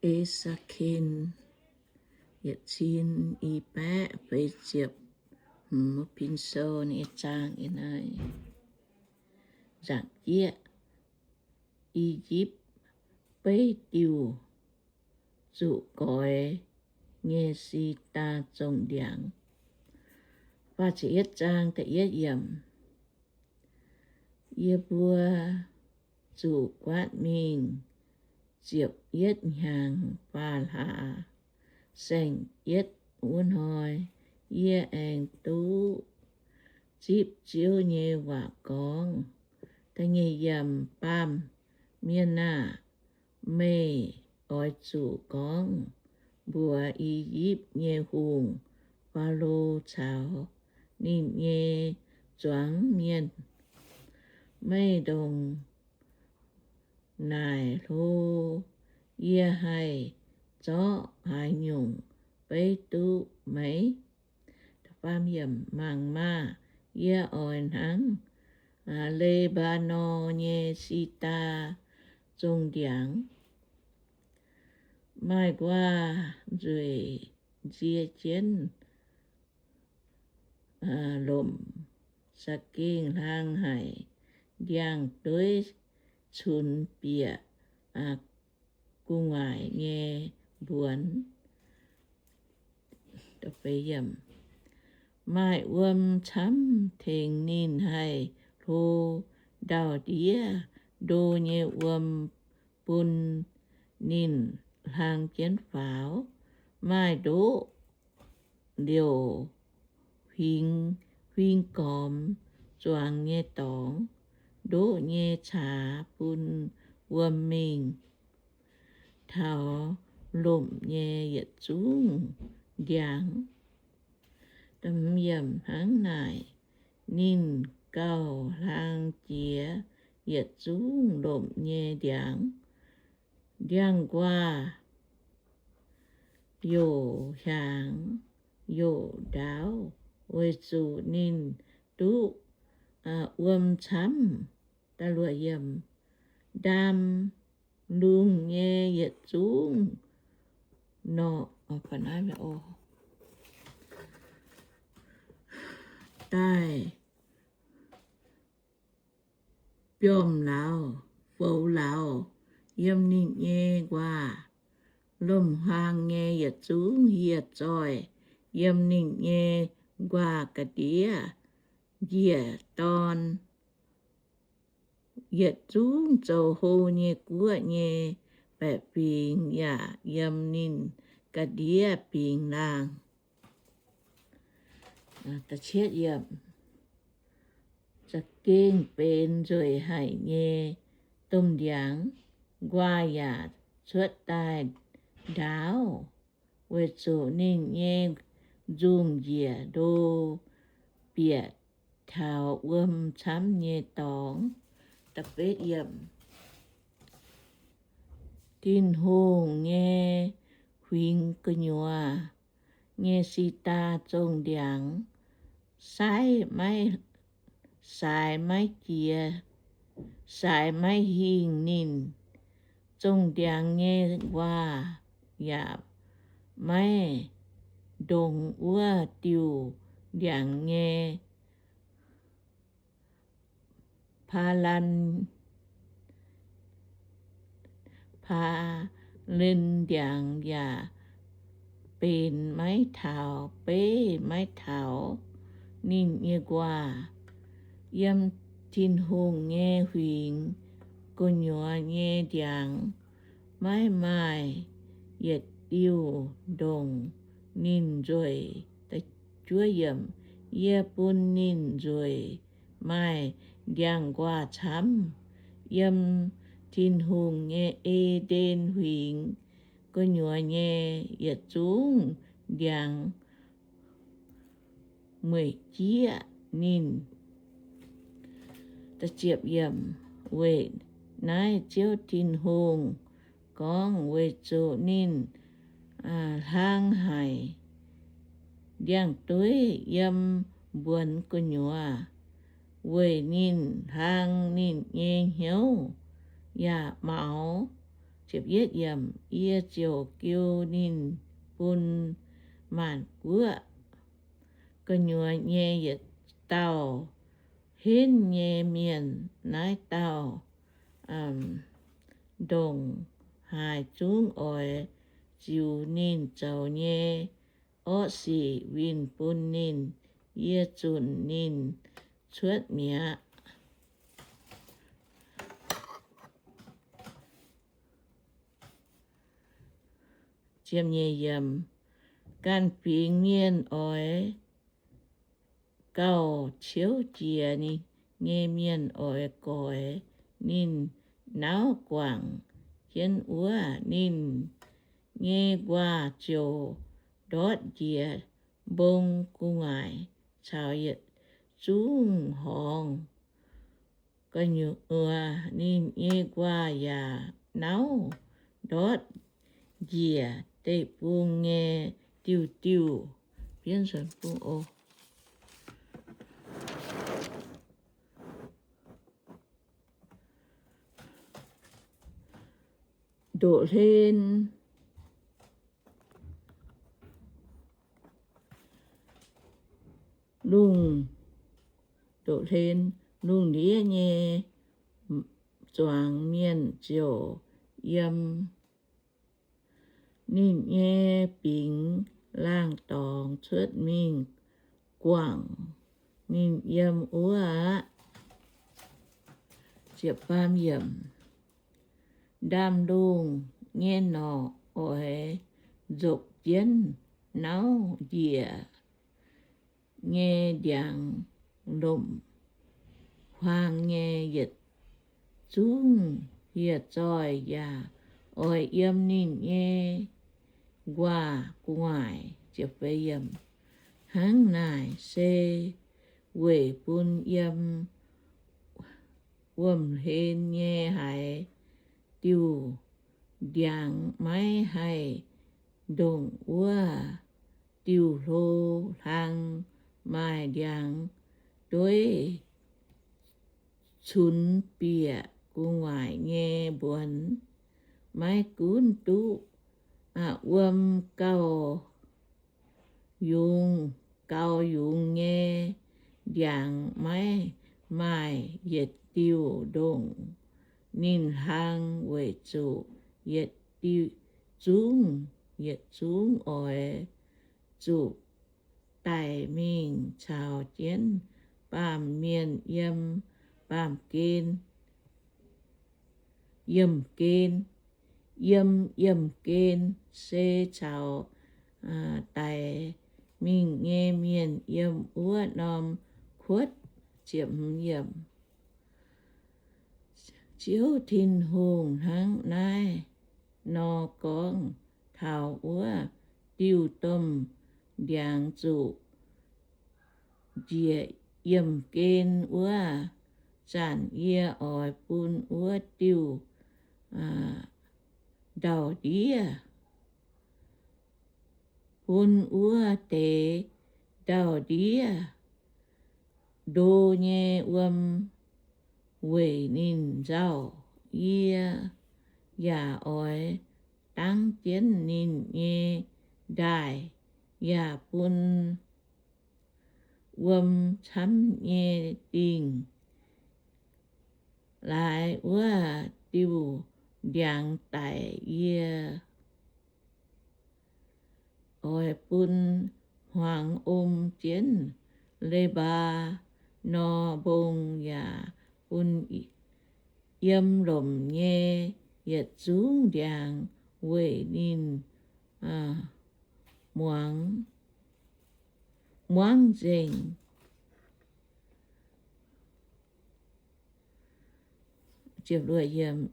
E^se^ken yietc cin i baeqv feix ziepc hmz, pin sou nyei zaang yiem naaiv. Nzaangc jieqv, I^yipv beiv diuh zuqc goix nyei si^ndaa zongh ndiangx. Faah ziepc yietv zaang da'yietv yiemc. Yie mbuo zuqc guaatv mingh ziepc yietv hnyangx faam hlaax saeng-yietv wuov hnoi, yie aengx duqv zipv Ziouv nyei waac gorngv, da'nyeic yiemc, Baamh mienh aah! Meih oix zuqc gorngv mbuox I^yipv nyei hungh, Faalo, caux ninh nyei zuangx mienh, Meih ndongc naaic hlo, yie haih zorqv haaix nyungc beiv duqv meih? Mangc maah! Yie oix hnangv Le^mbaa^norn nyei si^ndaa zongh ndiangx, maaih nquaah nzueic nzie jienv lomc, za'gengh hlang haic, ndiangx-dueiv cunx bieqc gu'nguaaic nyei mbuonx. Maaih wuom camv tengx ninh haih hlo ndau-ndiev, ndo nyei wuom bun ninh hlang jienv faaux. Maaih ndoqv liouc huing, huing gormx zuangx nyei dorngx, ndoqv nyei caax bun wuom mingh taux lomc nyei yietc zungv ndiangx. Hnangv naaic, ninh gauh hlang jiex yietc zungv lomc nyei ndiangx. Ndiangx-nquaah youc hiaangx youc ndaauv, weic zuqc ninh duqv wuom camv. Ndaam lungh nyei yietc zungv norqc daaih biomv lauz, foux lauz yiem ninh nyei nquaah. Lomc-huaang nyei yietc zungv hieh zoih yiem ninh nyei nquaah ga'ndiev njiec dorn. Yietc zungv zoux hlo nyei guoqv nyei baeqc fingx yaac yiem ninh ga'ndiev bingx laangh. Za'gengh benx nzueic haic nyei domh ndiangx, nquaah yaac cuotv daaih ndaauv, weic zuqc ninh nyei nzungh njiec ndo bieqc taux wuom camv nyei dorngx. Tin-Hungh nyei huingx gu'nyuoz nyei si^ndaa zongh ndiangx, saaix maiv, saaix maiv jiex, saaix maiv hingh ninh. Zongh ndiangx nyei nquaah yaac maiv ndongx wuov diuh ndiangx nyei. Paa^lan, Paa^len ndiangx yaac benx maiv taux, beiv maiv taux ninh nyei nquaah. Yiem Tin-Hungh nyei huingx gu'nyuoz nyei ndiangx maiv maaih yietc diuh ndongc ninh nzueic. Yie bun ninh nzueic maaih ndiangx-nquaah camv. Yiem Tin-Hungh nyei E^nden Huingx gu'nyuoz nyei yietc zungv ndiangx mueic jieqv ninh. Weic naaiv Ziouv Tin-Hungh gorngv, weic zuqc ninh hlang haic ndiangx-dueiv yiem mbuonx gu'nyuoz, weic ninh hlang ninh nyei hnyouv yaac maux Yie ziouc giu ninh bun maanc guoqv gu'nyuoz nyei yietc dauh henv nyei mienh. Naaiv dauh ndongc haaix zungv oix ziux ninh zoux nyei orqv sic winh bun ninh. Yie zunc ninh cuotv mi'aqv. Ganh fingx mienh oix gauh ciouv jiex nyei mienh oix goix ninh nauv guangc jienv wuov. Ninh nyei nquaah ziouc ndortv njiec mbong gu'nguaaic caux yietc zungv horngz gu'nyuoz. Ninh nyei nquaah yaac nauv ndortv njiec deic-bung nyei diuh diuh. Ndoqv hlen lungh, ndoqv hlen lungh ndiev nyei zuangx mienh ziouc yiem ninh nyei bingx laangh dorngx cuotv mingh guangc ninh yiem wuov aqv. Ndaamv-lungh nyei norqc oix nzopc jienv nauv njiec nyei ndiangx-lomc huaang nyei yietc zungv hieh zoih yaac oix yiem ninh nyei nquaah gu'nguaaic. Hnangv naaic se weic bun yiem wuom-hlen nyei haaix diuh ndiangx maiv haih ndongc wuov diuh hlo hlang maaih ndiangx dueiv cunx bieqc gu'nguaaic nyei mbuonx. Maiv gunv duqv wuom gauh yungz, gauh yungz nyei ndiangx maiv maaih yietc diuh ndongc ninh hlang, weic zuqc yietc zungv, yietc zungv oix zuqc daic mingh caux jienv baamh mienh yiem baamh gen, yiemh gen, yiem yiemh gen, se caux daic mingh nyei mienh yiem wuov norm kuotv. Ziouv Tin-Hungh hnangv naaiv nor gorngv taux wuov diuh domh ndiangx zuqc njiec yiemh gen wuov zanc, yie oix bun wuov diuh ndau-ndiev, bun wuov deix ndau-ndiev ndo nyei wuom weic ninh nzauh. Yie yaac oix dangv jienv ninh nyei ndaaih yaac bun wuom camv nyei dingh laaix wuov diuh ndiangx daic. Yie oix bun hmuangx om jienv Lebaa nor mbong yaac bun yiem lomc nyei yietc zungv ndiangx weic ninh muangx, muangv nzengc.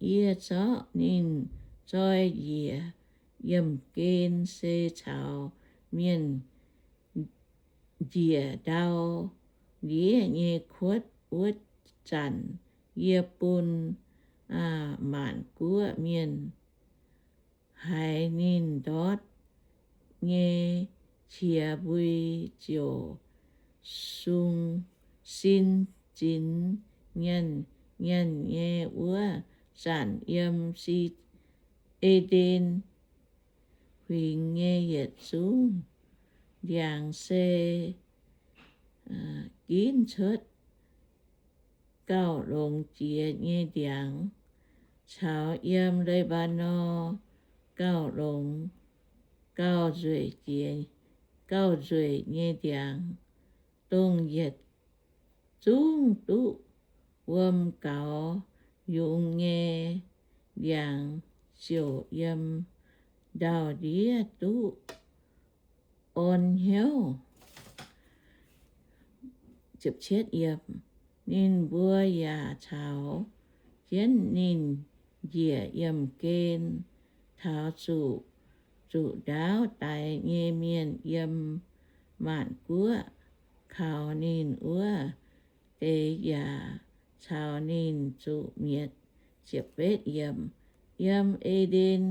Yie zorqv ninh zoi njiec yiemh gen se caux mienh njiec ndau-ndiev nyei kuotv. Wuov zanc yie bun maanc guoqv mienh haiz ninh ndortv nyei qiex mbui ziouc sung sin zinx nyanc nyanc nyei. Wuov zanc yiem si E^nden Huingx nyei yietc zungv ndiangx se ginv cuotv gauh longx jiex nyei ndiangx, caux yiem Le^mbaa^norn gauh longx, gauh nzueic jiex, gauh nzueic nyei ndiangx, dongh yietc zungv duqv wuom gaux yungz nyei ndiangx ziouc yiem ndau-ndiev duqv orn hnyouv. Ninh mbuo yaac caux jienv ninh njiec yiemh gen taux zuqc, zuqc ndaauv daix nyei mienh yiem maanc guoqv kaux ninh wuov deix yaac caux ninh zuqc mietc. Yiem E^nden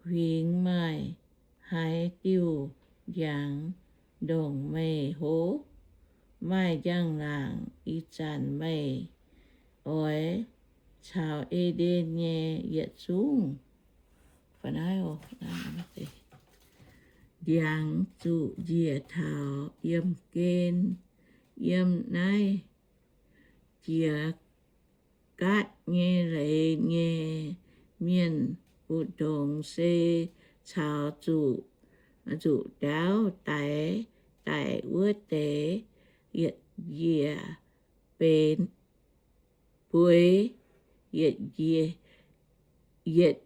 Huingx maaih haaix diuh ndiangx ndongc meih hoz? Maaih njang-laangc ih zanc meih oix caux E^nden nyei yietc zungv ndiangx zuqc njiec taux yiemh gen. Yiem naaiv jiex gaatv nyei leiz nyei mienh mbu'ndongx se caux zuqc, zuqc ndaauv daix daic wuov deix. Yietc njiec benx bueix, yietc njiec, yietc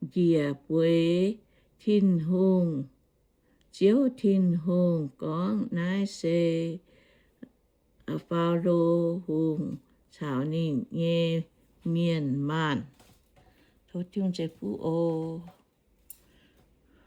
njiec bueix Tin-Hungh. Ziouv Tin-Hungh gorngv, naaiv se Faalo Hungh caux ninh nyei mienh maanh. Tov Tin-Hungh ceix fuqv oc.